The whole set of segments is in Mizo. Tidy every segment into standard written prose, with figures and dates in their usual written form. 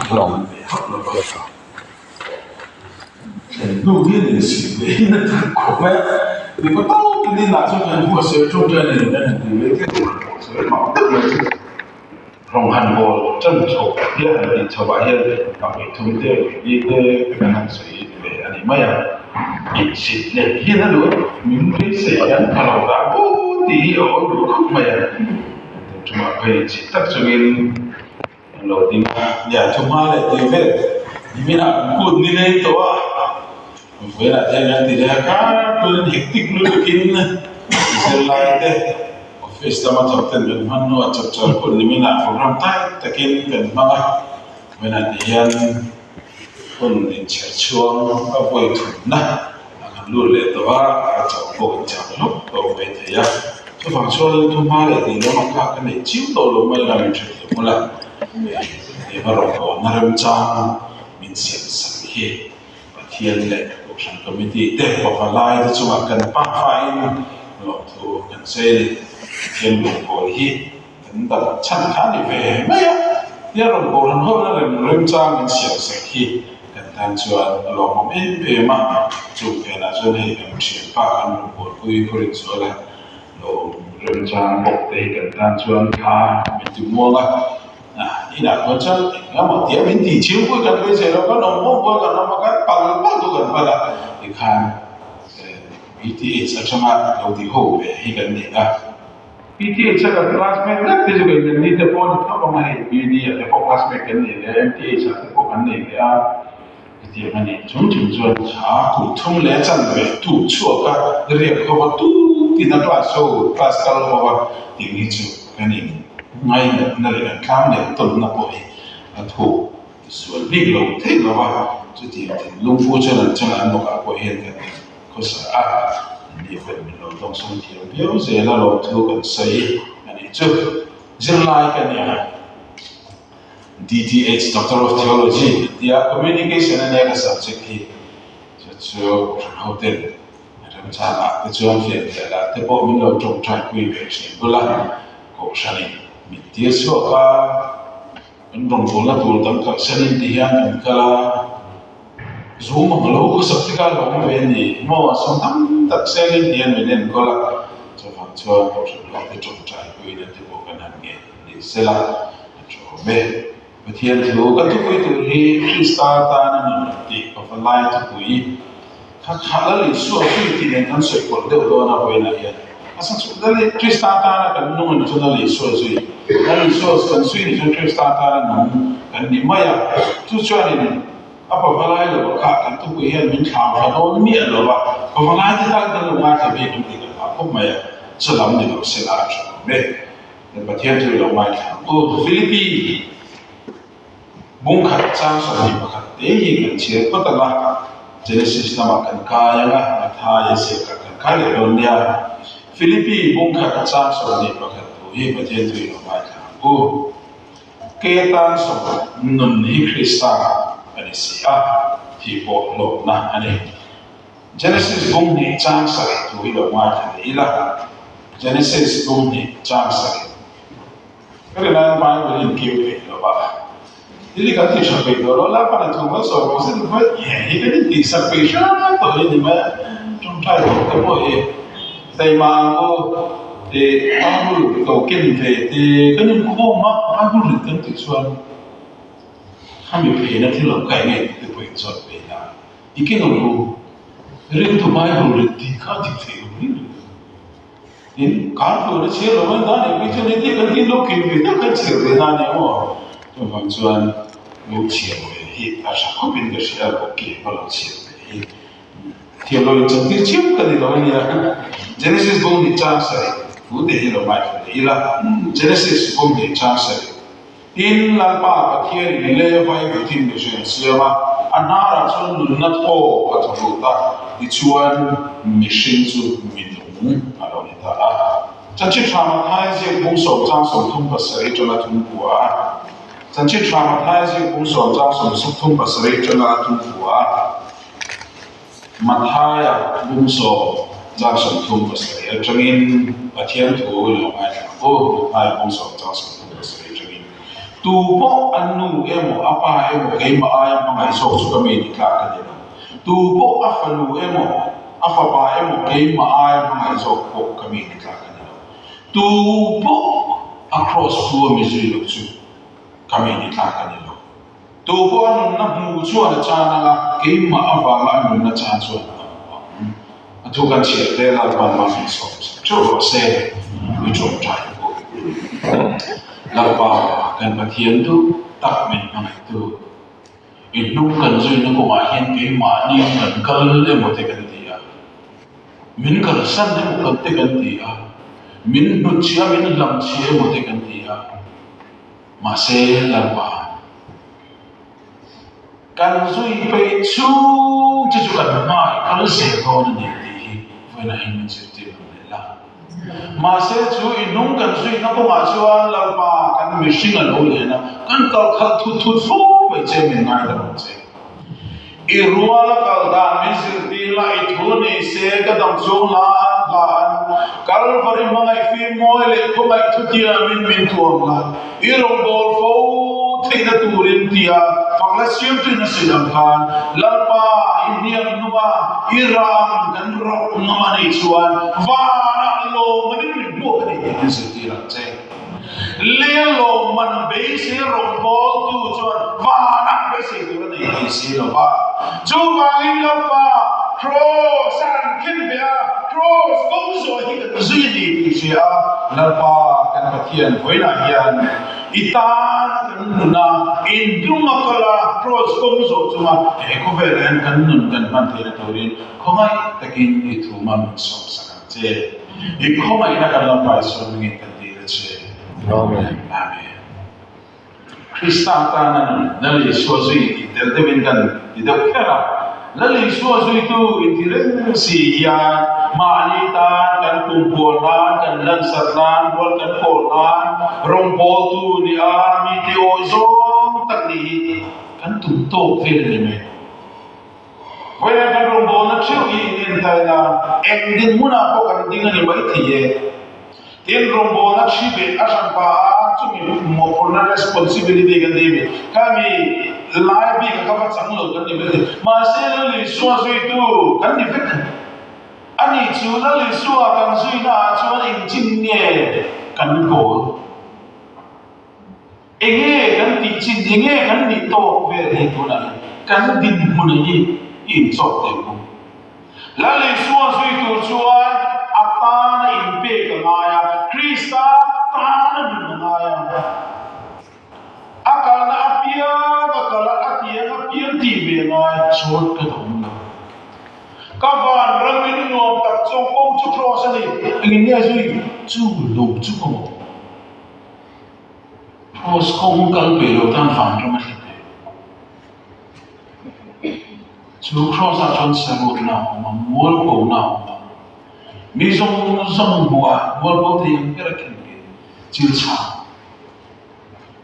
hlawm Tu pawh a nu emaw a pa emaw keimah aia hmangaih zawk chu ka mi ni tlak ka ni lo. Tu pawh a fanu emaw a fapa emaw keimah aia hmangaih zawk pawh ka mi ni tlak ka ni lo. Tu pawh a kraws pu a mi zui loh chu ka mi ni tlak ka ni lo. Tu pawh a nunna hmuh chuan a chan ang a, keimah avanga a nunna chan chuan a hmu ang. A thu kan chhiat te Lalpan mal min sawm sak theuh rawh se, mi tawngtai pawh. Lalpa kan Pathian duh tak min hmangaihtu, i hnung kan zuina kawngah hian keimahni kan kal emaw te kan ti a, min kalsan emaw kan te kan ti a, min hnutchhia min hlamchhia emaw te kan ti a. Mahse, Lalpa, kan zui peih chhung che chu kan hmai kal zel dawn a ni tih hi vawiinah hian min zirtir lo leh la. Mahse, chu i hnung kan zuina kawngah chuan Lalpa kan mihring a lo len a, kan kal khalh thut thut fo mai che min ngaidam ang che. I rual a kal dan min zirtir la, i thu ni se ka dam chhung hla an hla an Kalvari hmangaih fim mawi leh khawngaih thutiam in min tuam la, i rawngbâwl fo theihna turin tia fak la siam tuin a sawi ang khan Lalpa i hniam hnung a, i rah ang kan rawk ngam a nih chuan vanah lawm an inrin buak a ni tih min zirtir ang che. Lei lawmman beisei rawngbawltu chuan vanah beisei tur a nei thei si lo va. Chuvangin Lalpa Kraws a an khen ve a, Kraws kawng zawh hi kan zui a ni tih hria a, Lalpa kan Pathian vawiinah hian i tana kan nuna indung a kal a, Kraws kawng zawh chunga he khawvelah hian kan nun kan hman theihna turin khawngaih takin i thu hma min sawmsak ang che. I khawngaihna kan la pai sual mingin kan ti ta che. Amen. Amen. Krista tana nun Lal Isua zui tih tel deuhin kan ti deuh kher a. Lal Isua zuitu inti reng si hian mahni tan kan kumpual nan, kan lansat nan, rual kan pawl nan, rawngbawltu ni a, mi ti awi zawng tak nih hi kan tum tawk vel a ni mai. Vawiin kan rawngbawlna theuh hi in entai na, eng dinhmunah pawh kan ding a ni maithei e. Tin, rawngbawlna thi beh a hran pah a, chumi mawhphurhna, responsibility, kan ti mi, kha mi lai bik a ka va chang lo kan ni maithei. Mahse, Lal Isua zuitu kan ni vek a ni. Ani chu Lal Isua kan zuina ah chuan engchin nge kan kawl? Enge kan tih chin, enge kan nih tawk vel hi tunah hian kan dinhmun hi i inchawk thei bawk. Lal Isua zui tur chuan a tana inpek a ngai a, Krista tana nun a ngai a. A kalna apiang a kal a, a tiang apiang tih ve a ngai, chuan ka dawm lo. Ka van ram in nuam tak chuan kawng chu cross a ni, engin nge zui chu lo chu ka maw? Cross kawng kal pe lo tan van ram a thlen thei. Chu cross ah chuan saruatna a awm a, mualpona a awm a. Mi zawng zawng hmuh a mualpo thei ang ber a khen ve chil chhang.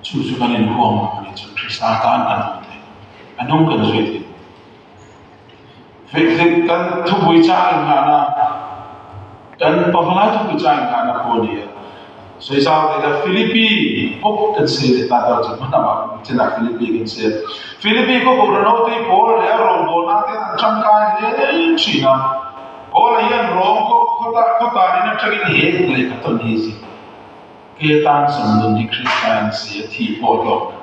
Chu chu kan inhuam ang a ni chuan Krista tan kan awm thei, a nung kan zui thei. Fehfek kan thupui cha inghahna, kan pavalai thupui cha inghahna pawh a ni a. Sawisau thei la, Philippi bawk kan sawi leh ta deuh chu hman lamah chenah Philippi kan sawi a. Philippi khaw Kohhran hotui pawl leh a rawngbawlna te an tangkai hle thin a. Paula hian rawng khaw khaw tanin atangin he lehkha tawn hi a zir. Ke tan sawmnun hi Kristian si a thih pawh hlawkna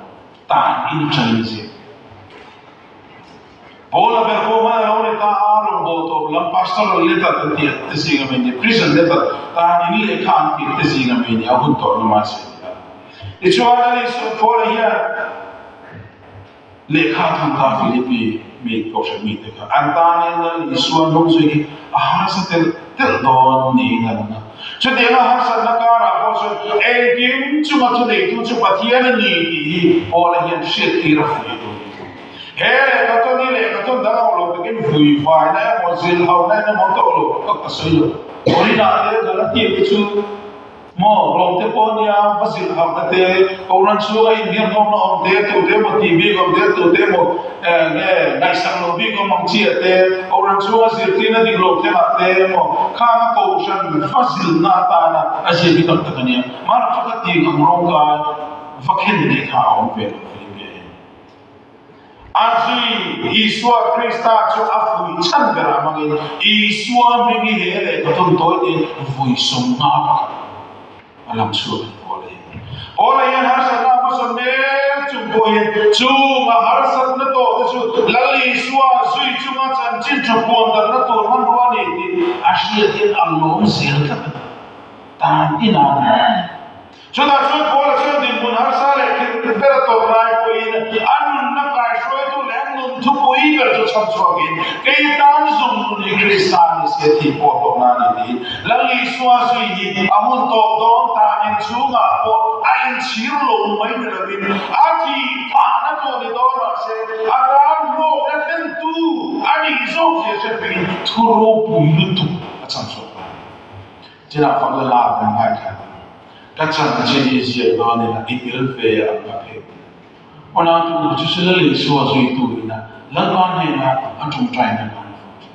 tan in atangin a zir. Paula ber pawh hman a lo ni ta a, rawngbâwl tawp lam pastor rawn let at an tih te zing a mi ni, prison let at tan in lehkha an tih te zing a mi ni, a hun tawh lama a sawi ni a. Tichuan a ni Paula hian lehkha a thang ta Philippi mi kohhran mite kha an tanin Lal Isua hnung zui hi a harsa telh telh dawn niin a lang a. Chutianga harsatna karah pawh chuan engkim chunga thuneitu chu Pathian a ni tih hi Paula hian hriattir a fuih tur a ni. He lehkha tawn hi lehkha tawn dang ho lo takin vui vaina emaw zilhhauna emaw tawh lo ka ka sawi lo. Korinah te Galatia te chu maw Rom te pawh nia va zilhhauna te Koran chhunga inhniamhnawmna awm te tute emaw tih bik awm te tute emaw nge ngaihsak lo bik awm ang chiah te Koran chhunga zirtirna dik lo thlengah te emaw khanga Kohhran va zilhna atana a zir hi tak tak a nia. Mahrawh chu ka tih ang rawngkai. va khen nei kha a awm ve lo Philippia hian. A zui Isua Krista chu a vui chhan berah hmangin Isua hming hi he lehkhathawn tawi te vui 51 a lam chhuak a ni Paula hian. Paula hian harsatna a hmasawn mek chung pawh hian chung a harsatna tawh te chu Lal Isua zui chunga chanchin tha puan darhna tur hmanrua a ni tih a hriat hian a lawm zel tlat a ni. Tan inah a ni. Chutah chuan Paula chuan dinhmun harsa leh thil ber a tawrh lai pawhin a nunna kaihruaitu leh a nun thupui ber chu chham chhuakin, Kei tan zung nun hi Krista ni se thih pawh hlawhna a ni tiin Lal Isua zui hi a hun tawp dawn tanin chhungah pawh a inchhir lo mai ni lovin a thih phahna tur ni dawn mahse a tan hlawkna thlentu a nih zawk zia hre peihin thu ropui lutuk a chham chhuak ta a ni. China fak la lak an ngai khat a, ka chanchin i ziak dawn ila i tel ve ang ka phei tih. Aw tu chu chu Lal Isua zuitu ina Lalpa hnena a tawngtaina kha an fak thin.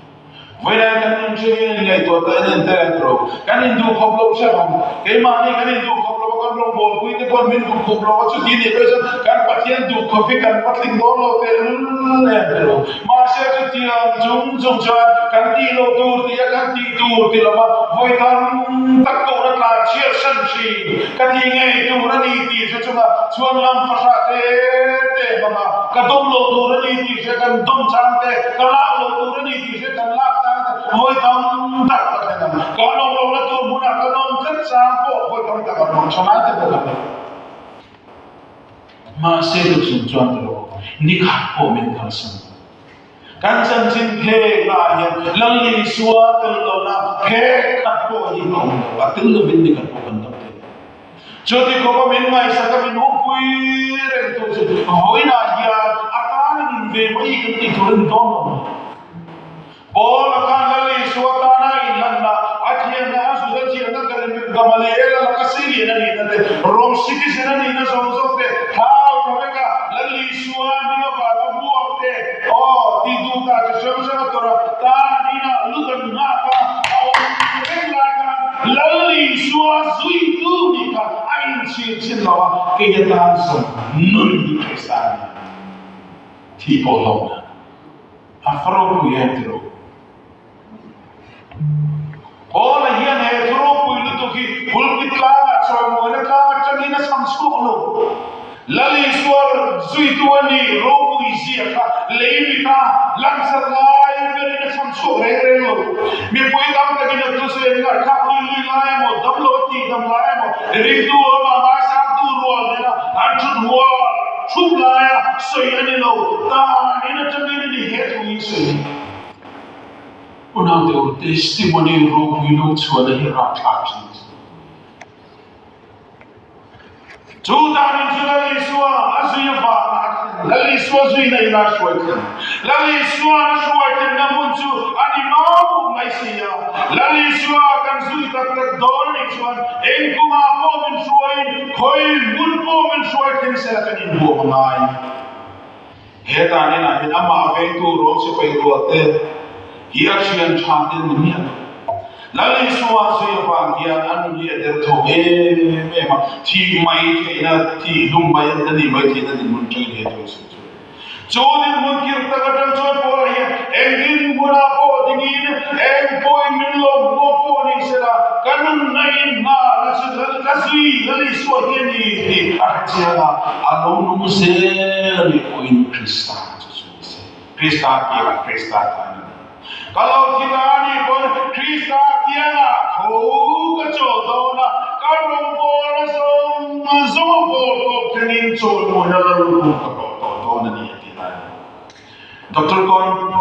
Vawiin kan nun chu hian in ngaihtuah ta in en ter rawh. Kan induh khawp loh hrep ang. Keimahni kan induh khawp lo a, kan rawngbawlpui te pawhin min duh khawp lo a, chuti nih pawh chuan kan Pathian duh khawp hi kan va tling dawn lo tehlul em ti lo. Mahse chutiang chung chung chuan kan tih loh tur tih a kan tih tur ti lova vawi tam tak kohna tlan chhiat hran thin ka tih ngei tur a ni tih hre chunga chuan lam fahrah te te hmanga ka dawm loh tur a ni tih hre kan dawm chang te, ka lak loh tur a ni tih hre kan lak chang te vawi tam tak ka thlen ang. Ka nawm lohna tur hmunah ka nawm tlat chang pawh vawi tam tak a awm ang tha lai te pawh kan nei. Mahse ka chung chuan ka lo awm, ni khat pawh min kalsan lo. Kan chanchin phek ah hian Lal Isua tel lohna phek khat pawh hi a awm lo, a tel lovin ni khat pawh kan dam thei lo. Chuti khawpa min ngaihsak a min awmpui reng tu chu vawiinah hian a tan a nun ve mai kan tih tur a ni dawn lo. Paula khan Lal Isua tana a inhlanna, a thianna, a Juda thianna Gamaliel-a laka Syrian a nihna te, Rom citizen a nihna zawng zawng te, thlau tha vek a, Lal Isua hming avanga vuak te, aw, tih duh ta chi hrang hrang a tawrh a, tan inah lut an nghak a, a awm reng lai khan Lal Isua zuitu nih kha a inchhir chin lo a, kei atan zawng nun hi Krista a ni. Thih pawh hlauhna. A fa ropui em ti rawh. Paula hian he thu ropui lutuk hi pulpit tlangah chawimuaina tlang atangin a chhang chhuak lo. Lal Isua zuitu a ni ropui zia kha lei mita langsar lai berin a chhang chhuak reng reng lo. Mipui tam takin a thusawi an ngaihthlak lui lui lai emaw, damlo a tihdam lai emaw, ringtu amah ngaisangtu rual nena an thut hual Thup laia sawi a ni lo, tanin atangin a ni he thu hi sawi. Unaute u, testimony ropui lo chhuahna hi rapthlak thin a ni. Chu tanin chu Lal Isua a zui avanga a thlen, Lal Isua zuina ina a hruai thlen. Lal Isua'n a hruai thlenna hmun chu a ni mau mai si a. Lal Isua kan zui tak tak dawn a nih chuan eng kumah pawh min hruaiin Khawi hmun pawh min hruai thleng sela kan inbuam a ngai. He tan inah hian amah vengtu ruang sipai rualte hi a thian tha te an ni miah lo. Lal Isua zui avang hian a nun hi a derthawng em em a, thih mai theihna, thih hlum mai a nih mai theihna dinhmun atangin he thu a sawi chu. Chu dinhmun kir tak atang chuan Paula hian eng dinhmunah pawh dingin eng pawhin min lawm hmuak pawh ni sela, ka nunna in hna la chu ka zui Lal Isua hi a ni tih a hre chiang a, a lo nung zel a nih pawhin Krista chu chu ni se. Krista kiangah Krista tan a ni. Ka lo thi ta a nih pawn Krista kiangah tho ka chawl dawn a, ka rawngbawlna zawng zawng a bawl tawp thlengin chawimawina la lutuk ka hlawh tawh dawn a ni a ti lai. Doctor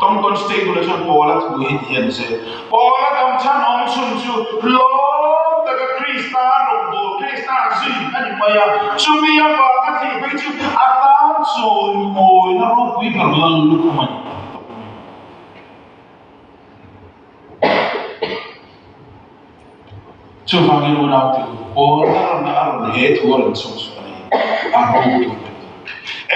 Tom Constable-a chuan Paula thu hi ti hian a sawi a, Paula damchhan awm chhun chu lawm taka Krista rawngbâwl, Krista zui a ni mai a, chumi avanga thih phei chu a tan chawimawina ropui ber lal lukhum a ni tawp mai. Chuvangin unaute u, Paul a rawn a rawn he thu a rawn chhung chhuah a ni, a ropui ber tur.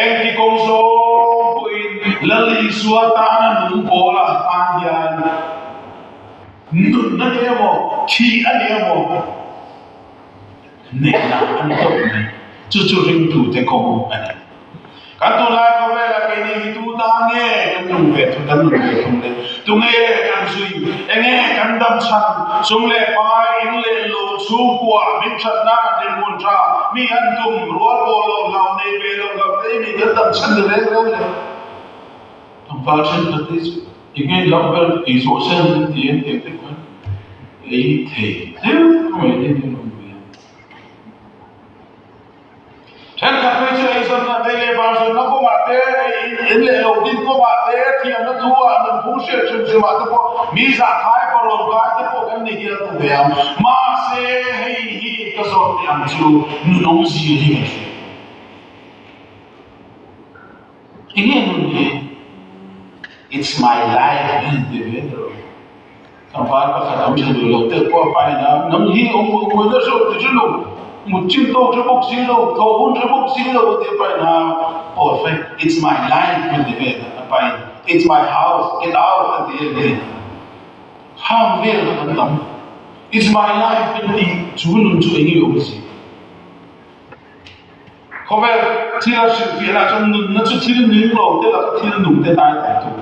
Engti kawng zawng pawhin Lal Isua tana nung Paula tan hian nun a ni emaw, thih a ni emaw, hnehna a ni tawp mai. Chu chu ringtute kawng a ni. Kan tunlai khawvelah keini hi tu tan nge kan nung ve thung, kan nun ve thung le? Tunge kan zui? Enge kan dam chhan? Sum leh pai, in leh lo, chhungkua, hmingthatna, dinhmun tha, mi an tum, rual pawh lo, hlau nei ve lo, hlau te mi kan dam chhan ni reng reng le? Tlangval thenkhat te chu enge i loh ber ei zawh sen an ti an tih te khan ei thei hleuh mai te hi an awm ve a. Thenkhat phei chu eizawnna te leh varzawnna kawngah te, in leh lo din kawngah te, thiamna thu ah nunphung hriat hrim hrimah te pawh mi zahkhai parawn kai te pawh kan ni hial ta ve ang. Mahse, hei hi ka zawt teh ang chu nunawmzia hi kan hria. Enge nun hi? It's my life a han ti ve ta rawh. Tlangval pakhat awm tha duh lo deuh pawh a pain a, nang hi awm awm awm na hriat ti hre lo, mut chin tawk hre bawk si lo, thaw hun hre bawk si lo a ti a pain a, perfect, it's my life a ti ve ta a pain, it's my house, get out a ti a ni. Khang vel kha kan tam. It's my life kan tih chu nun chu enge awm si? Khawvel thil a hrilhfiahna chuan nunna chu thil nung lo te laka thil nung te dai dai tur.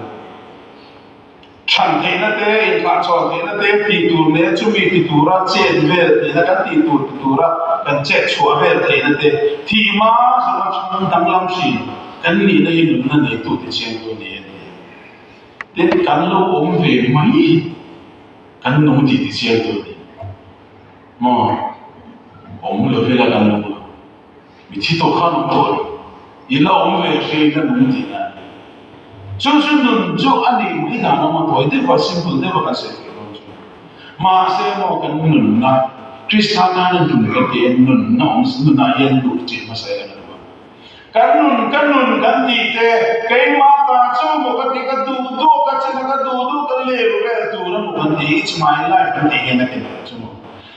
Chhan theihna te, inhlahchhawn theihna te, tih tur leh chumi ti tura chet vel theihna, kan tih tur ti tura kan chet chhuah vel theihna te, thih hma zawnga chhung danglam hrin kan nihna hi nunna neitu ti chiang tu a ni a ti. Tin, kan lo awm ve mai hi kan nung tih ti chiang tu a ni. Maw? Awm lo vela kan nung lo. Mi thi tawh khan awm tawh lo. I la awm ve hriain a nung tih na a ni. Chu chu nun chu a nih mai dan awm a tawi deuh a, simple deuh a kan sawi theih dawn chu. Mahse maw kan nunna, Krista tana nun kan tih hian nunna awm nunah hian luh chih hmasa ila kan duh a. Kan nun ka nun kan tih te, keimah ta chu maw ka tih ka duh duh ka chin a ka duh duh ka leu vel tur a maw kan tih, it's my life kan tih hian a ti ber chu maw.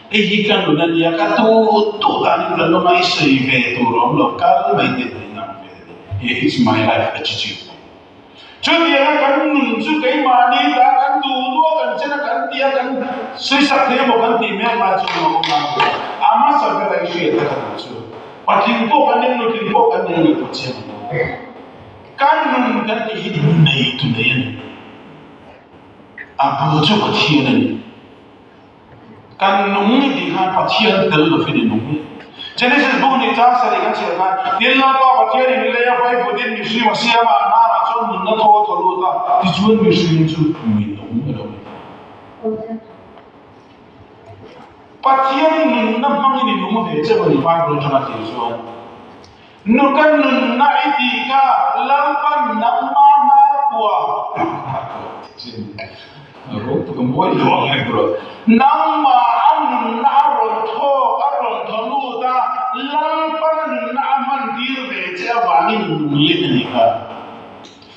Hei hi ka nun a nia, ka duh duh danin ka lawm a, i sawi ve tur a awm lo, kal mai teh tih nang ve a ni. He it's my life attitude. Chutianga kan nun chu keimahni ta kan duh duh a, kan chen a, kan ti a, kan sawisak thei emaw kan tih mek lai chu a awm lai tur a, a hmasa bera i hriat a ka duh chu. Patling pawh kan ning, nutling pawh kan ning ngaihtuah chiang ang lo. Kan nun kan tih hi nei tu nei a ni. A bul chu Pathian a ni. Kan nung i tih khan Pathian tel lovin i nung. Genesis bu nih chang sarih kan chhiar khan, Tin Lalpa Pathianin lei a vai butin mihring a siam a, a hnarah chuan nunna thaw a thaw lut a, tichuan mihring chu mi nung a lo ni ta. Pathian nunna hmangin i nung ve cheu a ni Bible atanga tih chuan. Nu ka nunna i tih kha Lalpan nangma hnar kua Nangma a nunna a rawn thawk a rawn thaw lut a, Lalpan a nunna a hman tir ve che avangin nung ling a nih kha.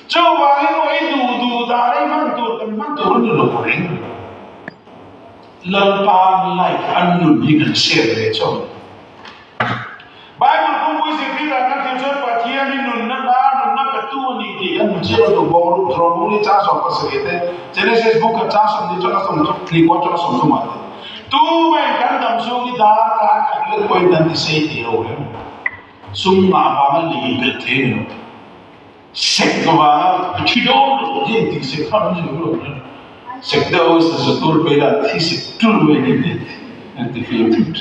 Chuvangin aw i duh duh dan a i hman tur kan hman tur a ni lo reng. Lalpa life a nun hi kan share ve chauh a ni. Bible pumpui zirtir ah kan thil chuan Pathian hi nunna hna, nunna petu a ni tih kan hmu chiang a duh bawk. Rup Throne ni chang 70 te, Genesis book khat chang 20 atanga 30 ni kua atanga 30 ah te. Tu mai kan dam chhung hi dar kar khat lek pawhin kan ti sei thei lo reng. Sum ngah vanga lei belh thei a ni lo. Sek vanga thi dawn lo hi engtik sek khan an zir lo reng. Sek deuh sa sa tur pei la thi sek tul mai ni te an ti fim thut.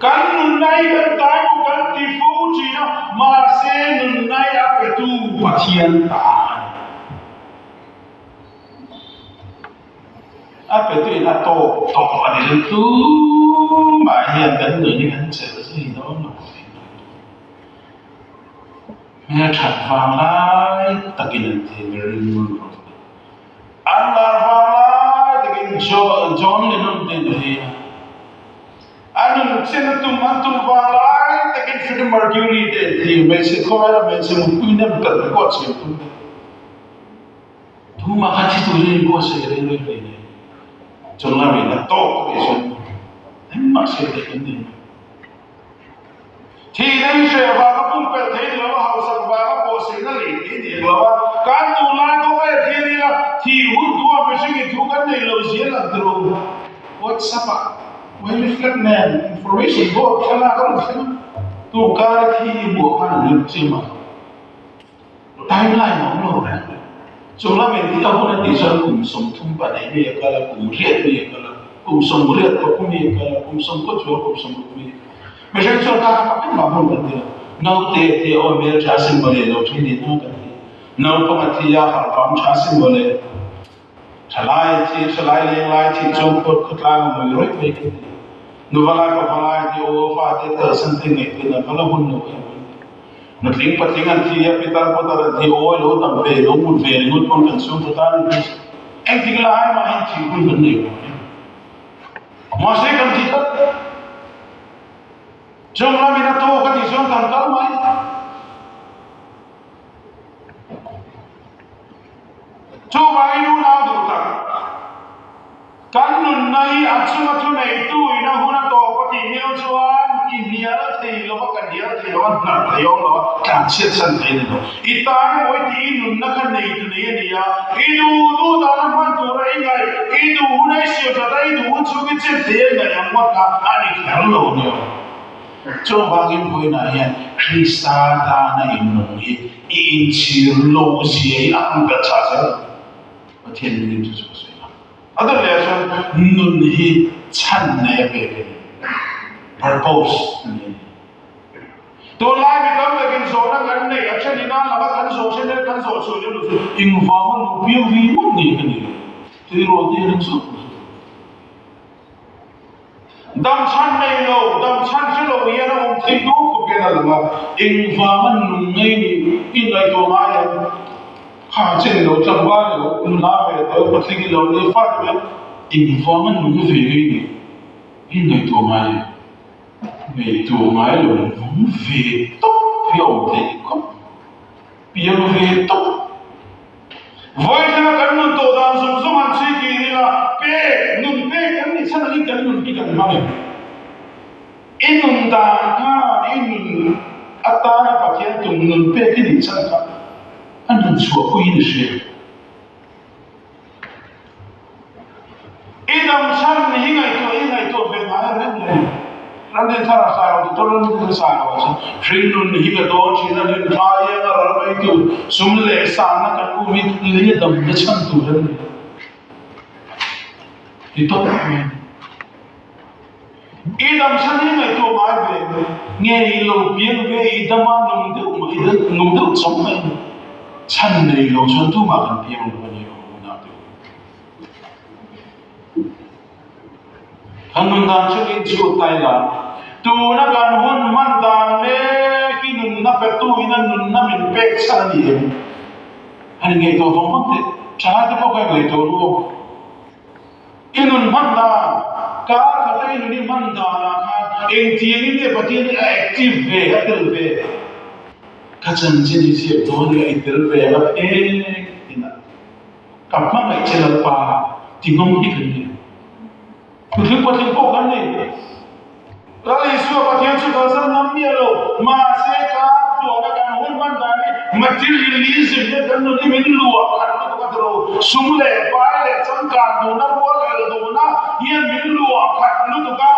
Kan nunna hi kan tai maw kan ti fo thin a, mahse nunna hi a petu Pathian ta a ni. A petu in a tawp tawp a ni lo tumah hian kan nun hi kan chelh zui dawn lo. Hmelthat vang lai takin an ti Marilyn Monroe te hi. An lar vang lai takin John Lennon te an ti a. An nun chin a tum an tum vang lai takin Freddie Mercury te an ti a. Hmeichhe khawvela hmeichhe mutpui nem kalh te pawh a chhiar tum te. Tumah kha thi turin in buatsaih reng reng hlei nei. Chawlhna a tawk a tih chuan engmah hriat theih kan nei lo. Thihna hi hreh vanga pumpelh thei ni lo a, hausak vanga pawhsehna lei thei ni lo a, kan tunlai khawvel thil ila thih hun tua mihringin thu kan nei lo zia lang ti rawh u. WhatsApp ah Wai flag nen information board thlalak a rawn thleng a, tun kara thi hmuh khan an lut chiam a, timeline a awm lo reng reng. Chung lamin ti a hun a tih chuan kum 38 mi a kal a, kum riat mi a kal a, kum 80 pakua mi a kal a, kum sawmkaw chuang kum 60 mi a kal a. Mihring chuan kha kha pakhat mah hmun kan ti lo. Naute a thi a, aw hmeltha sin mawle lo thi ni hna kan ti. Naupang a thi a, harhvang tha sin mawle. Thalai a thi, thalai lenglai thih chuan khuat khawtlang a mui rawih mai kan ti. Nuvalai pavalai a thi, aw fate kalsan te ngaihtuahna va la hun lo em kan ti. Nutling patling an thi a, pitar putar an thi, aw lo dam ve, lo mut ve ringawt pawn kan chhungkaw tan in kan engtik lai mah hian thih hun kan nei lo em. Mahse kan thi tlat. Chung lamin a tawk a tih chuan kan kal mai. Chuvangin unau duh tak, kan nunna hi a chunga thu neitu in a hun a tawp a tih hmel chuan i hnial thei lo va, ka hnial thei lo va, hnar thei awm lo va, tlanchhiat chhan thei a ni lo. I tan mawi tih i nunna kha neitu nei a ni a, i duh duh dana hman tura i ngaih, i duh hun a i siam that a, i duh hun chhung i chet thei a ngaih ang ngawt kha a ni kher lo a ni aw. Chuvangin vawiinah hian Krista tana innung hi i inchhir lo zia hi a han belh chah zel a, Pathian mingin chu chu ka sawi a. A dawt leh ah chuan nun hi chhan nei a pek a ni, purpose a nei a ni. Tunlai mi tam takin zawhna kan neih a then ina lama kan zawh then leh kan zawh chhuah lem lo chu engvanga lo piang vi ngawt ni ka ni lo. Tleirawl te hian an zawh lo. Dam chhan nei lo, dam chhan hre lo hian a awm theih dawn khawp hian a lang a, engvanga nung ngei ni i ngaihtuah ngai em? Kha chen lo, tlangval i lo, nula ve lo, patling i lo ni, fate ve, engvanga nung ve ngei ni i ngaihtuah ngai em? Ngaihtuah ngai lo, nung ve tawp hi a awm theih khawp. Piang ve tawp. Vawithlenga kan nun tawh dan zawng zawng an chhui kir ila, pek, nun pek kan nih chhan angin kan nun hi kan hmang em? I nun dan khan i nun atana Pathian tum nun pek i nih chhan kha a nun chhuahpuiin i hria em? I dam chhan hi ngaihtuah i ngaihtuah ve ngai a reng reng. Ramdin thar a sai lo ti tawh ramdin a sai lo a chu hringnun hi ka dawn thin a rin thlai eng a ral mai tur sum leh sanna kan um hi lei a dam na chhan tur a ni ti tawp mai a ni. I dam chhan hi ngaihtuah ngai ve nge i lo piang ve i dama nung deuh mai nung deuh chawm mai a ni. Chhan nei lo chuan tumah kan piang lo a ni aw unau te u. Kan nun dan chu in chhut tai la. Tuna kan hun hman dan mek i nunna petu in a nunna min pek chhan a ni em? Han ingaihtuah vang vang teh. Thalai te pawh kha ingaihtuah ru aw. I nun hman dan, kar khata i nun i hman danah khan engtiangin nge Pathian hi a active ve, a tel ve? Ka chanchin hi ziak dawn ila i tel ve la phek tina ka hmangaih che Lalpa ti ngawm hi kan ni. Nutling patling pawh kan ni. Lal Isua Pathian chu kalsan ngam miah lo, mahse ka tuahna kan hun hman dan hi materialism te kan nun hi min luah khat lutuk a ti lo. Sum leh pai leh changkan duhna, rual el duhna hian min luah khat lutuk a,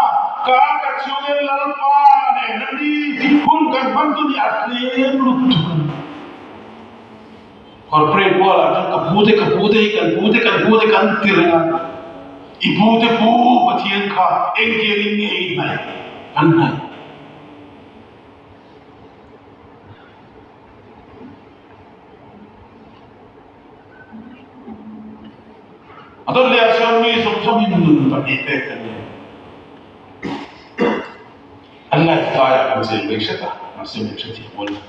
ka ka chhungin Lalpa nena ni hun kan hman tu ni a tlem lutuk a ni. Corporate bualah chuan ka pu te ka pu te hi kan pu te kan pu te kan ti reng a, i pu te pu Pathian kha engtiangin nge i hnaih kan hnaih. A dawt leh ah chuan mi zawng zawngin nun pahnih pek kan ni. An life laiah kan zir mai hret a, mahse min hrethiam awl lo.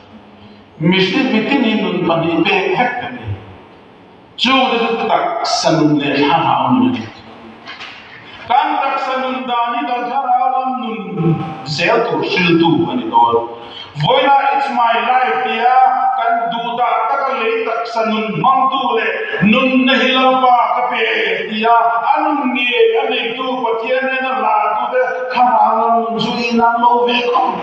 Mihring mitin hi nun pahnih pek vek kan ni. Chungte chu taksa nun leh thlarau nun a ni. Kan taksa nun dan hi kan thlarau lam nun zel tur hriltu a ni dawn. Vawiinah It's my life tia kan duh dah taka lei taksa nun hmangtu leh nunna hi Lalpa ka pe tia a nun ngei a neitu Pathian nena hlatute thlarau lam nun chu inang lo ve khawp ang.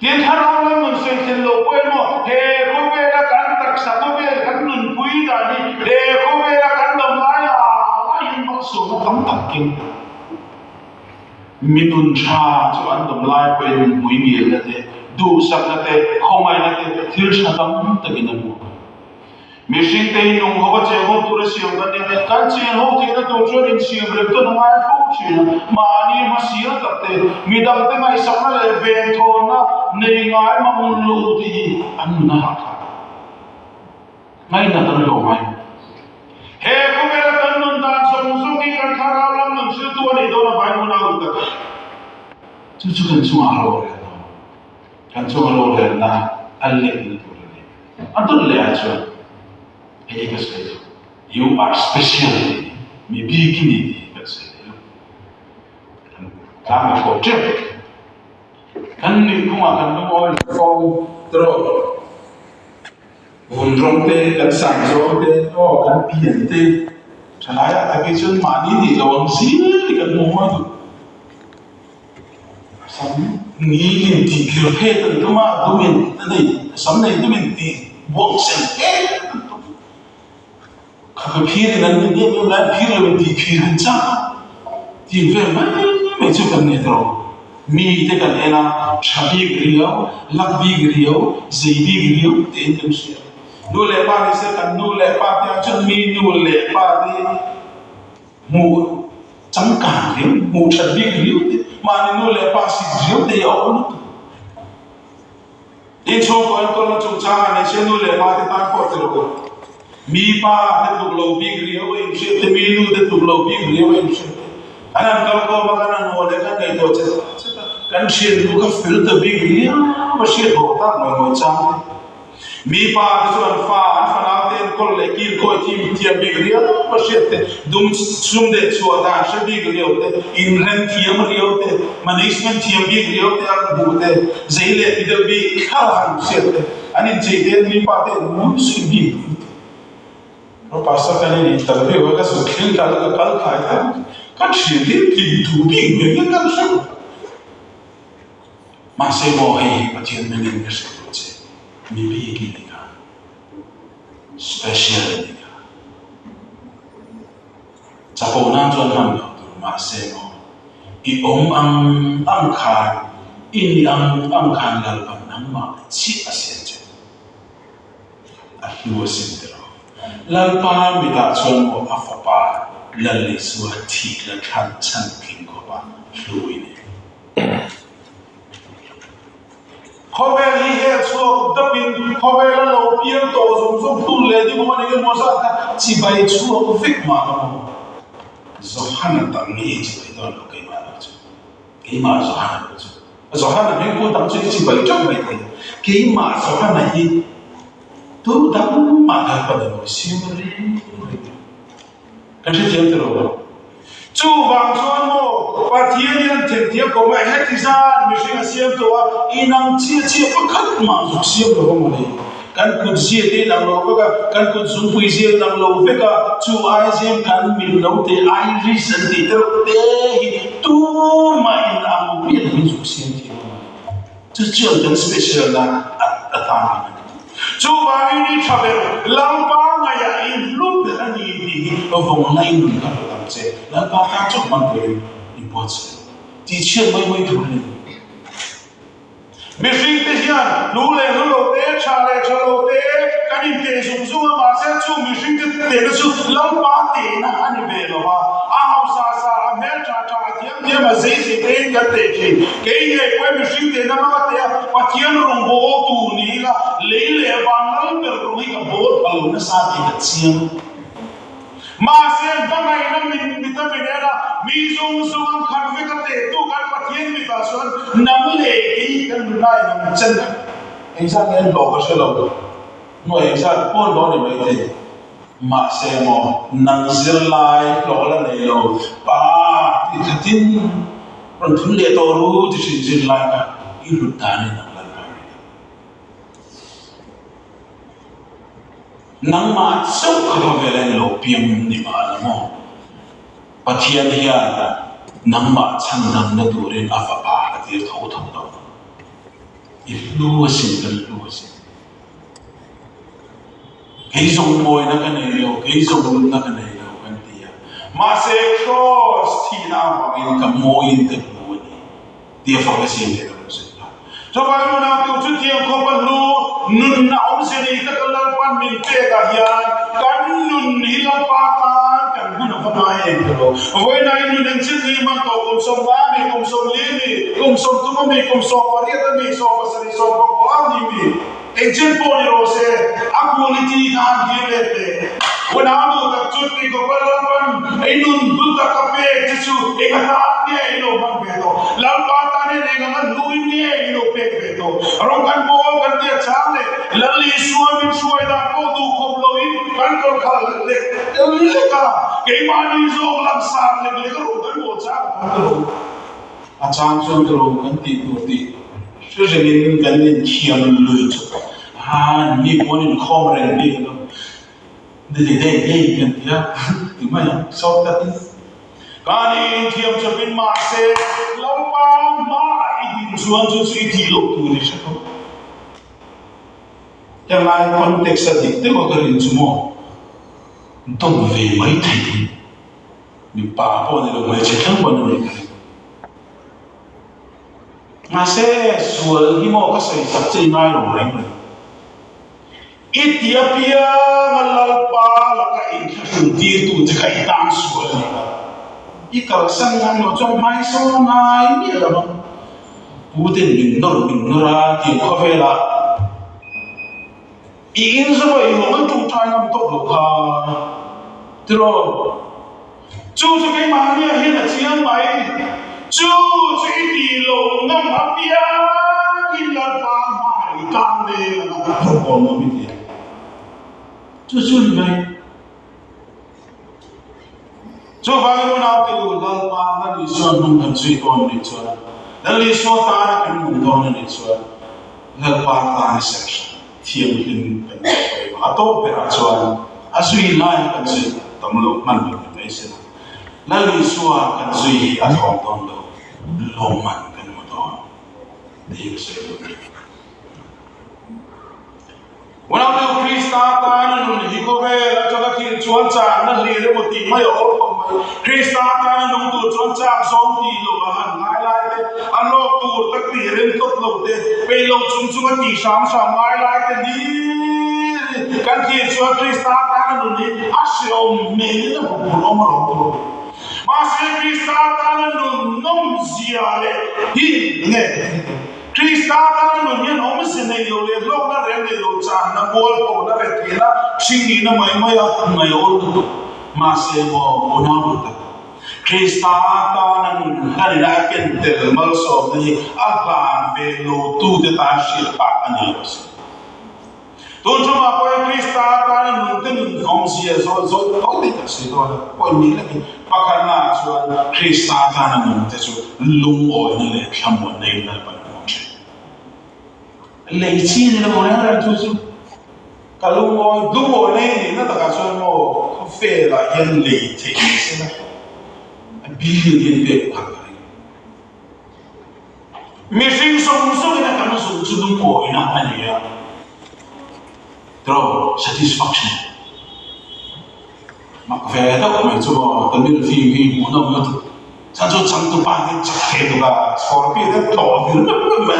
Tin, thlarau lam nun sawi thlen lo pawh emaw, he khawvela kan taksa khawvel kan nunpui dan hi he khawvela kan dam lai lai in malsawm a. tam tak keng tel. Mi nun tha chu an dawm lai pawhin hmuingilna te, duhsakna te, khawngaihna te, thil tha tam takin an hmu. Mihringte hi nung ho a cheng ho tur a siam kan nia, kan chen ho theihna tur chuan insiam rem tawn a ngai fo thin a, mahni hmasial tak te, midangte ngaihsakna leh venthawnna nei ngai mang lo te hi an nun a hahthlak a, ngainat an hlawh ngai bawk. He khawvela kan nun dan zawng zawng hi kan thlarau lam nun hriltu a nih dawn avangin hun a lut tak a, chu chu kan chungah a rorel dawn. Kan chunga rorelna a letna tur a ni. A dawt leh ah chuan hei ka sawi lo, you are special tih hi, mi bik i ni tih hi kan sawi leh lo. Kan tlang a fawp teuh. Kan nuihphungah kan lungawi lo fo tawh. Vun rawng te, kan sang zawng te, aw kan pian te, thalai ah tak hi chuan mahni nih lo ang zir hi kan hmu ngawi duh. Sam ngilin tih kir phet an tum a, dumin a nei, sam nei dumin tih buang sen phet an tum. Khabe phirin an ni em em lai phir loin tih phir an chak a, tih vel mai mai chu kan nei tawh. Mi te kan en a, tha bik riau, lak bik riau, zei bik riau tein kan hria. Nu leh pa ni se kan nu leh pa te ah chuan mi nu leh pa te Hmuh changkang riau, hmuh that bik riau te, mahni nu leh pa sit riau te hi a awm lutuk. Inchhungkaw enkawlna chungchangah nei se nu leh pa te tan pawh ti rawh u. Mi pa te tluk lo bik riau a inhriat te, mi nu te tluk lo bik riau a inhriat te. Kan han kal khawm a, kan han haw leh kan ngaihtuah chet chet a, kan hriat nu kha fel ta bik riau a hriat haw tak mai ngawi chang te. Mi pa te chu an fa, an fanau te enkawl leh kil khawi thim thiam bik riau a hriat te, dum sum deh chhuah dan hre bik riau te, inrem thiam riau te, management thiam bik riau te an hmuh te, zei leh ti deuh bik thlar han hriat te, an inchei te mi pa te an ngun zui bik ang ti. Ka pastor ka nih interview a ka zuk thleng ta ka kal thlai ta ka thian hi tlin duh bik mai hian ka hre lo. Mahse maw hei hi Pathian hmingin ka hrilh duh che, mi bik i ni kha, special i ni kha. Chapo nan chuan hman lo tur mahse maw i awm ang ang khan, i ni ang ang khan Lalpan nangmah chiah a siam che. A hnu a sim ta lo. Lalpa mitah chuan maw a fapa Lal Isua thih la thlan chhan tling khawpa hlu i ni. Khawvel hi hel chhuak dapin khawvela lo piang tawh zawng zawng hnun leh ding awm a ni emaw zat kha chibai chhuak vek mah ka maw? Johana tam hi i chibai dawn lo keimah lo chu. Keimah Johana lo chu. Johana hming pu tam chu i chibai teuh mai thei. Keimah Johana hi tu dang mah Lalpa ni lo i siam reng reng. Kan hrethiam ta lo a. Chuvang chuan maw Pathian hian themthiam ko mai heti zan mihring a siam tawh a, inang chiah chiah pakhat mah zuk siam lo a maw ni. Kan kut zia te inang lo vek a, kan kut zungpui zia inang lo vek a, chu ai zem kan mit lo te iris an tih te reuh te hi tumah inang miah lovin zuk siam thiam a maw ni. Chu chuan kan special na a tan a ni. Chuvangin i tha ber, Lalpa ngaihah i hlu ber a ni tih hi vawng la i nun ka hlut ang che. Lalpa tan chauh hman turin i buatsaih lo. Tihchhiat mai mai tur a ni lo. Mihringte hian hlu leh hlu lo te, tha leh tha lo te kan inteh zung zung a, mahse chu mihringte tehna chu Lalpa tehna a ni ve lo va. A hausa sa, a hmel tha tha, a thiam thiam, a zei zei tein kan teh thin. Kei ngei pawhin mihring tehna hmang a teh a, Pathian rawn bawl tu ni ila, lei leh van lal ber rawng hi ka bawl pha lo nasa tih ka chiang. Mahse, hmangaihna mit mit a min en a, mi zawng zawng an khat vek a teh tu kan Pathian mitah chuan nang leh kei kan nunai nang chen engzat nge an hlawh ka hre lo, hnuai engzat pawh an hlawh a ni maithei. Mahse maw, nang zirlai hlawh la nei lo, pa tih khatin rawn thun leh tawh ru ti hrin zirlai kha i hlut dan in ang Lalpa i ta. Nangmah chauh kha khawvel a lo piang ni mah la maw? Pathian hian nangmah chhandamna turin a fapa a tir tho tho lo. I hlu asin kan hlu asin. Kei zawng mawina ka nei lo, kei zawng nunna ka nei lo kan ti a. Mahse Kraws thihna avangin ka mawiin ka hmu a ni tia fakna siam leh ka rawn sawi ta. Chuvangin unau tu chu thiam khawpa hlu nunna awmzia nei taka Lalpan min pekah hian kan nun hi Lalpa tan kan hman a va ngai em ka lo. Vawiinah i nun engchin ni hman tawh kum 50 a mi, kum 40 a mi, kum 30 a mi, kum 18 a mi, 70, 70 a ni mi. Engchen pawh ni rawh se, a quality kha an dir let teh. Unau duh tak chu ti khawp a Lalpan ei nun hlu tak a pek che chu eng atan nge i lo hman ve tawh? Lalpa tan hian eng anga hluin nge i lo pek ve tawh? Rawng kan pawl kan tia chang leh Lal Isua min hruai dan pawh duh khawp loin kan kawr khalh lek lek a, keimahni zawk langsar lek lek a rawng kan pawl chang a tam ta lo. A chang chuan ka lo kan tih tur tih hre rengin kan inthiam lui chu a mi pawn inkhawm reng bik lo dei dei dei kan ti a ti mai ang sawt takin kan inthiam chawpin mahse Lalpa hmaah i din chuan chu chu i tih loh tur i hre tho. Helai context a dik deuh a ka rin chu maw dawm ve mai thei. Mipa pawh ni lo hmeichhe thleng pawh ni mai ka ring. Mahse sual hi maw ka sawi sak che i ngai lo reng reng. I ti apianga Lalpa laka inthlahrun tirtu che kha i tan sual a ni lo. I kalsan ngam lo chuan hmaisawn ngai miah lo ang. Pu ten min nawr min nawr a tih khawvelah I in zawh i lawng an ṭawngṭai ngam tawh lo kha tiraw? Chu chu keimahnia hian a chiang mai. Chu chu i tih lo ngam apiangin Lalpa hmai tlang vel anga rawngbawl nuam i ti a. Chu chu ni mai. Chuvangin unaute u, Lalpa Lal Isua hnung kan zui dawn anih chuan, Lal Isua tana kan nung dawn anih chuan, Lalpa tana serh hran thianghlim kan nei thei a. A tawp berah chuan a zui lai kan zui tam lo hman lo ni mai se la, Lal Isua kan zui hi a hlawm dawn lo, lawmman kan hmu dawn tih hi ka sawi duh a ni. Unau Krista tana nun hi khawvel atanga thil chuan chakna hlir emaw tih mai a awm khawp mai. Krista tana nung tur chuan chak zawng tih loh a han ngai lai te, a hlawk tur tak tih rem tawp lo te, peih lo chung chunga tih hram hram ngai lai te hlir kan thlir chuan Krista tana nun hi a hreawm hmelin a huphurh awm alawm tur. Mahse Krista tana nun nawmzia leh hi nge? Krista tan nun hian awmze nei lo leh hlawkna reng nei lo channa kual pawhna reh theihna hringnihna mai mai a ngaihawm lutuk. Mahse maw unau duh tak, Krista tana nun hlanina a ken tel malsawmna hi a hlan ve lo tute tan hriat phak a ni lo asin. Tun chungah pawhin Krista tana nunte nun awmzia zawn zawn tawh tih tak si dawn a, point ni lekin pakhatnaah chuan Krista tana nunte chu lungawina leh thlamuanna in Lalpan a hmuh thin. Lei chi ni lo reng reng chu chu ka lungawi lungawina i nihna takah chuan maw khawvelah hian lei theih ni sela a billion hian pek phal ka ring. Mihring zawng zawngin a kan zawng chu lungawina a ni a, tiraw satisfaction mak ve deuh mai chu maw Tamil film hi hmuhnawm lutuk chuan chu changtupa hi chak thei tuk a Scorpio te tlawh vir meuh meuh mai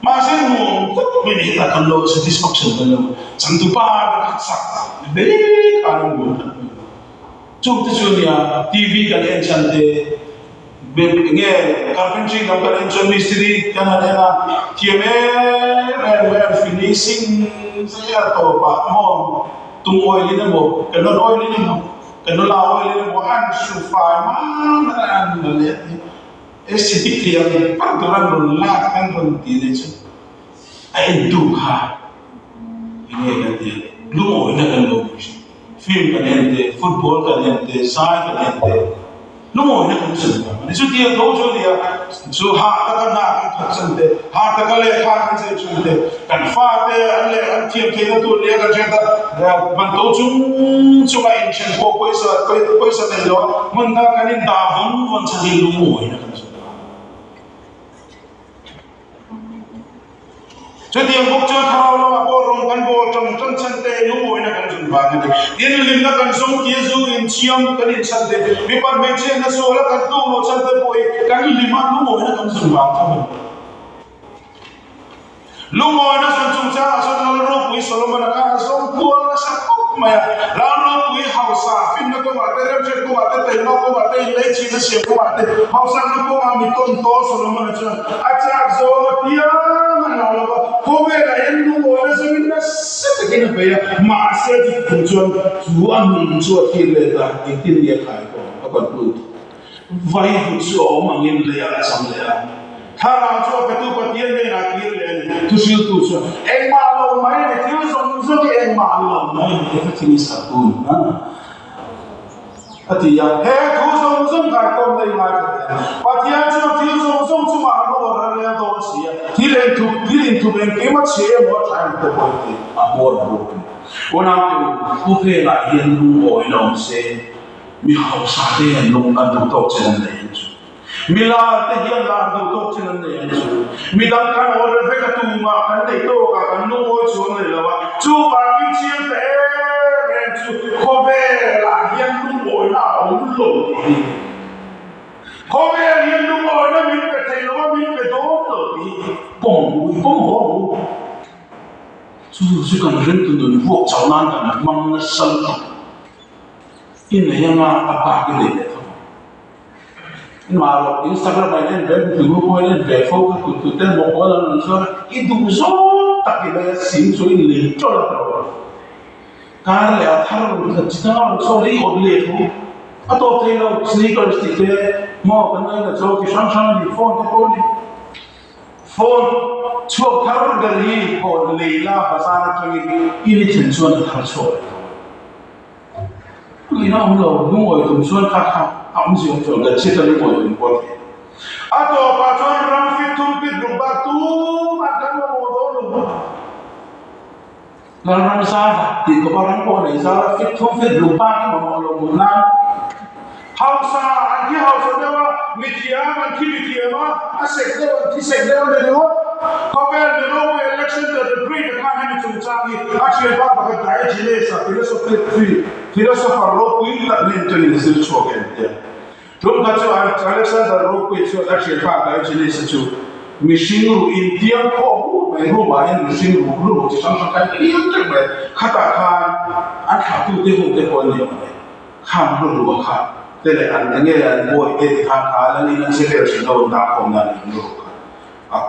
mahse nuam tak mai ni hetah kan lo satisfaction kan lo changtupa te kha chak hle khan a nuam tak mai chung te chu nia TV kan en chhan te. Nge carpentry lam kan en chuan mistiri kan han en a, thiam em em mai an finishing zai a tawp ah maw tum oil in emaw canola oil in emaw canola oil in emaw an hru fai mang a an la leh a ni. Aesthetic thei ang par tur an rawn lak an rawn tih leh chu a entu kha enge kan ti a, lungawina kan lo hmu thin. Film kan en te, football kan en te, zai kan en te. Lungawina kan chan vang a ni. Chutiang tho chu a ni a, chu hah taka hna kan thawk chan te, hah taka lehkha kan zir chan te, kan fate an leh an thiam theihna tur nia kan hriat a, man to chung chunga inthen pawh pawisa pawisa nei lo a, hmun dang kan indah vawn vawn chan hi lungawina kan chan vang a ni. Chutiang bawk chuan thlarau lamah pawh rawn kan bawl ṭang ṭang chhan te lungawina kan chan. rin vang a ni. Tin, hlimna kan zawng tia zu inchiam kan inchhan te, mipat hmeichhiatna suala kan tluk loh chhan te pawh hi kan hlima lungawina kan zawn vang tho a ni. Lungawina zawn chungchangah chuan Lal Ropui Solomon-a khan a zawng kual nasa khawp mai a. Lal Ropui hausa finna kawngah te, remhriat kawngah te, taima kawngah te, inleichhina siam kawngah te, hausakna kawngah mi tawn tawl Solomon-a chuan a chak zawng apiang a hlau lo va, khawvelah hian lungawina zawngin nasa takin a bei a, mahse chu chuan chu a nun chu a thlir let a, engtin nge a khai pawh a conclude. Vaivut chu a awm angin leiah a chang leh a, thlarau chu a petu Pathian hnenah a kir leh a ni. Thuhriltu chuan, Engmah lo mai a ni, thil zawng zawng hi engmah lo mai a ni, everything is a boon, a ti a. He thu zawng zawng kaikawmna i ngaithla thei ang. Pathian chuan thil zawng zawng chungah a hmawr a rel dawn si a, thil engthup, thil inthup engkim a chhe emaw a tha emaw te pawh hi a hmawr bawk a ni. Unaute u, khawvelah hian lungawi la awm se. Mi hausa te hian lung an duh tawk chin an nei ang chu. Mi lar te hian lar duh tawk chin an nei ang chu. Mi dang kan order vek a tumah kan nei tawk a, kan lungawi chuang nei lo a. Chuvangin chiang ta em em chu khawvelah hian lungawina a awm lo tih hi. Khawvel hian lungawina min pe thei lo a, min pe dawn lo tih hi pawm u, i pawm haw ang u. Chu chu kan ringtu nun vuak chauh nan kan hmang nasa lutuk. I nei anga a bak i nei leh tho ang. I mah rawh Instagram ah in en ve tu pawh in en ve fo kha tu tu te emaw pawn an rawn zuar a, i duh zawng tak i lei a sim chu i lei tawlh a tawh ang. Kar leh a thar rawn khat chi dang a rawn chhuak leh i awt leh tho. A tawp thei lo sneakers tih te maw kan ngaina chaw chi hrang hrang a ni phone te pawh a ni. Phone chhuak thar ber hi phone lei la bazar atangin i ni thlen chuan a thar chhuak leh tho ang. Ina awm lo, lungawi tum chuan kha kha a awm zia awm chuan kan chhiat a lungawi tum pawh a theih. A tawpah chuan ram fit thum pit ruk bak tumah kan mamawh dawn lo bawk. Lalram zava tih khawpa ram pawh nei zara fit thum fit ruk bak hi mamawh lo mut nan. Hausa an thi hausa deuh a, mithiam an thi mithiam a, a sek deuh an thi sek deuh a ni ringawt. Khawvel mi ropui Alexander the Great a khan hemi chungchang hi a thianpa pakhat Diogenes a philosophy philosopher ropui tak nen chuan in zir chhuak em tia. Tum kha chu Alexander ropui chuan a thianpa Diogenes a chu mihring ruh intiang khawh hmuh mai room ah hian mihring ruh ruh chi hrang hrang kha an piang teuh mai. Khatah khan an thlahtute ho te pawh an ni awm e. Kham hlu a kha te leh an enge an buai te ti khan kha lan in an che vel thin lo an dah khawm nan in hlu kha a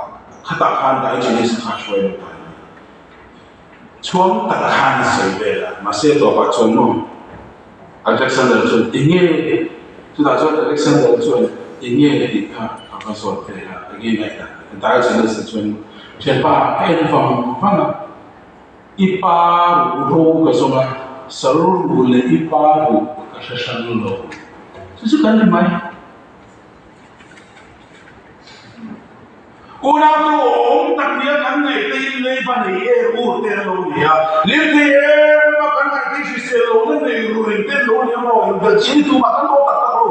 khatah khan Diogenes kha hruai lo ta ni. Chhuang tak khan a sawi vel a mahse tawpah chuan maw Alexander chuan enge chutah chuan Alexander chuan enge tih kha a va zawt vel a enge ngaihdan Diogenes chuan thianpa a en vang vang a. I pa ruh ro ka zawng a, sal ruh leh i pa ruh ka hre hrang lo. Chu chu kan ni mai. Unautu awm tak nia kan ngaih te in leiba nei er ur te an lo ni a, lim thei em a kan ngaih te hrisel lohna nei ru reng te an lo ni a maw, inbelh chin tumah kan awm tak tak lo.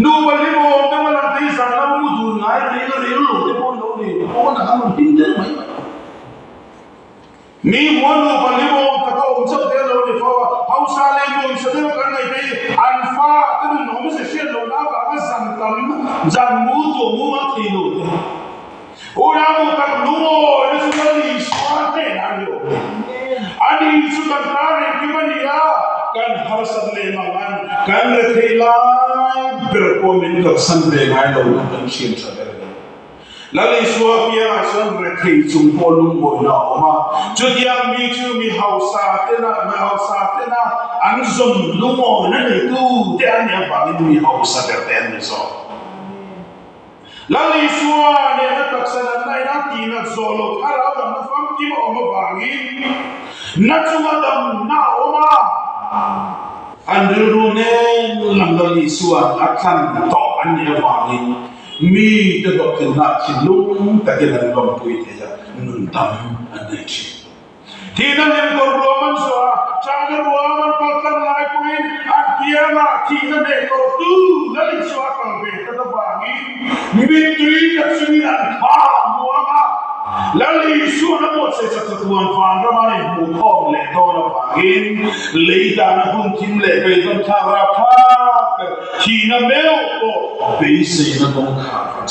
Nupa hlim awm deuh a lang te hi zan lam mu dun ngai ril ril lo te pawh an lo ni, pawnah an rawn hlim der mai mai. Mi hmuan nupa hlim awm tak a awm chauh te an lo ni fo a, hausa leh nuamsa deuh kan ngaih te hi an fa te nun awm ze hriat lohna avanga zan tam zan mu tuah mu mal thei lo te. Unau nu tak lungawina chu Lal Isua hnenah a ni awm e. Ani chu kan tan engkim a ni a, kan harsat leh mang an kan rethei lai ber pawh min kalsan ve ngai lo kan thiam tha ber a ni. Lal Isua piangah chuan rethei chung pawh lungawina a awm a, chutiang mi chu mi hausa tena mi hausa tena an zawm lungawina neitu te an nih avangin mi hausa ber te an ni zawk. Lal Isua nena taksa natna in a tihnat zawh loh thlarau damna famkim a awm avangin na chunga damna a awm a, an rilru nen lam Lal Isua'n a thlan tawh an nih avangin Mi te hlawhtlinna thinlung takin an lawmpui thei a, nun tam an nei thin. Thihna hlimkawr ruam an zawh a, chahna ruam an paltlang lai pawhin an kiangah thihna hneh tawhtu Lal Isua a kal ve tlat avangin mittui la chungin an kha muang a. Lal Isua'n a buatsaih sak chatuan vanram an inhmuhkhawm leh dawn avangin lei dahna hun thim leh beidawn thlak rapthlak ber thihna meuh pawh beiseina kawngkhar kan.